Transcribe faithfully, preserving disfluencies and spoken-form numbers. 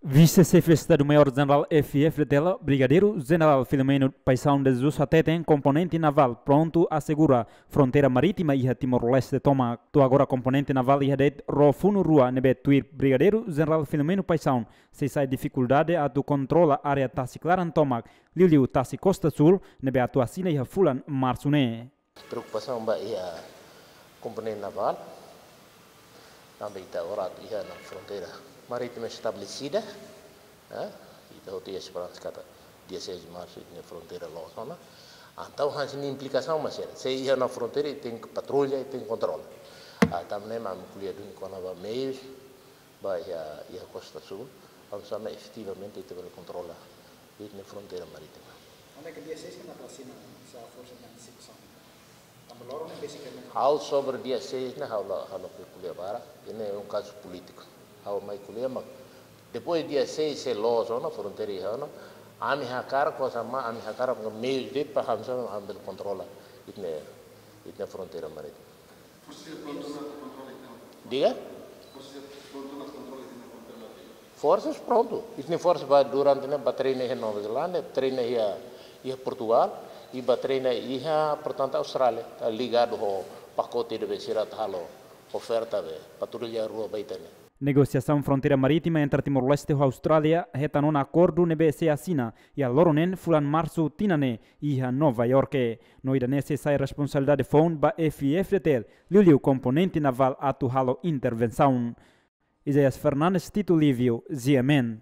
Vise-Xefe Estadu-Maiór Jenerál F-FDTL, Brigadeiru Jenerál Filomeno Paixão de Jesus hateten komponente navál prontu asegura fronteira marítima iha Timor-Leste tomak. To'o agora komponente navál iha de'it ró funu rua ne'ebé tuir Brigadeiru Jenerál Filomeno Paixão sei sai difikuldade atu kontrola área tasi klaran tomak, liuliu tasi Kosta Súl ne'ebé atu asina iha fulan Marsu ne'e. Preokupasaun ba iha komponente navál, tanba ita agora atu iha ona fronteira marítima estabelecida, eh? Ita hotu iha esperansa katak dia seis de março ita-nia fronteira loos ona. Entaun hanesan nia implikasaun mak sira. Se iha ona fronteira, ita tenke patrulla, ita tenke kontrola. Ah, tanba ne'e mak ami ko'alia duni kona-ba meius ba iha, iha Kosta Súl, atu nune'e efetivamente ita bele kontrola ita-nia fronteira marítima. Onde ke dia seis ke na asina, se a forsa de antisipasaun. Tanba loron ne'e basicamente. Ha'u sobre dia seis ne'e ha'u la, ha'u la ko'alia barak, ne'e é um caso político. Ha'u mai ko'alia mak depois dia seis se loos ona fronteira iha ona, ami hakarak, kona-ba ami hakarak meius de'it para hanesan ami bele kontrola ita-nia, ita-nia fronteira marítima. Forsa prontu na kontrola ita-nia. Diga? Forsa prontu na kontrola ita-nia fronteira marítima. Forsa prontu. Ita-nia forsa ba durante ne'e ba treina iha Nova Zelándia, treina iha, iha Portugal, i ba treina iha, portantu, Austrália. Atu ligadu ho pakote ne'ebé sira atu halo oferta be patrulla rua ba ita ne'e. Negosiasaun fronteira marítima entre Timor-Leste ho Austrália hetan ona akordu ne'ebé sei asina iha loron neen fulan Marsu tinan ne'e iha Nova Iorke. No ida-ne'e sei sai responsabilidade foun ba F-FDTL, liuliu komponente navál atu halo intervensaun. Isaias Fernandes, Tito Livio, G M N.